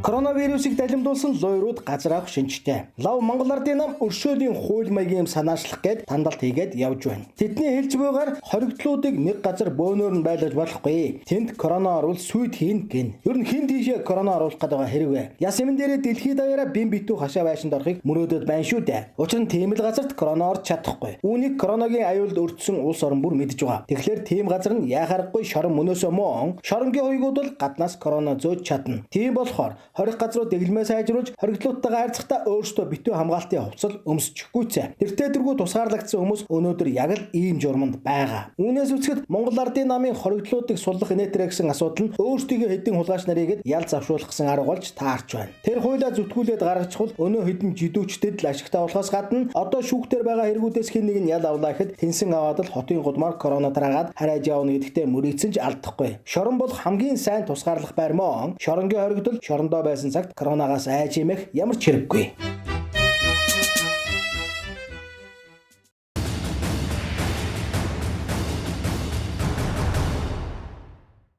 Коронавирусыг далимдуулсан луйрууд газар авах шинжтэй. Лав Монгол Ардын нам өршөөлийн хууль маягийн санаачлах гээд тандалт хийгээд явж байна. Тэдний хэлж буйгаар хоригдлуудыг нэг газар бөөнөр нь байлгаж болохгүй. Тэнд корона оруул сүйд хийн гин. Ер нь хэн тийшээ корона оруулах гэдэг байгаа хэрэг вэ? Яс юмн дээрээ дэлхийд даяараа бин битүү хашаа байшинд орохыг мөрөөдөд байна шүү дээ. Учир нь тийм л газарт корона орж чадахгүй. Үүнийг коронагийн аюулд өртсөн улс орон бүр мэдж байгаа. Тэгэхээр тийм газар нь яхаарахгүй шорон мөнөөсөө мөн шоронгийн хоёгууд бол гаднаас корона зөөж чадна. Тийм болохоор хорих газрууд дэглэмээ сайжруулж хоригдлуудтайгаа харьцахдаа өөрсдөө битүү хамгаалтын хувцал өмсч гүйцээ. Тэртээ тэргүй тусгаарлагдсан хүмүүс өнөөдөр яг л ийм журманд байгаа. Үүнээс үзэхэд Монгол Ардын намын хоригдлуудыг суллах инээтрэ гэсэн асуудал нь өөрсдийнхөө хэдэн хулгайч нарыг ял завшуулах гэсэн арга болж таарч байна. Тэр хуулиа зүтгүүлээд гаргачихвал өнөө хэдэн жидүүчдэд л ашигтай болохоос гадна одоо шүүхтэр байгаа хэрэгүүдээс хэн нэг нь ял авлаа гэхэд тэнсэн аваад л хотын гудмаар корона тараагаад харайж явна гэдэгтээ мөрийцэн ч алдахгүй. Шорон бол хамгийн сайн тусгаарлах байр мөн. Шоронгийн хоригдол шорондоо байсан цагт коронавигаас айж имэх ямар ч хэрэггүй.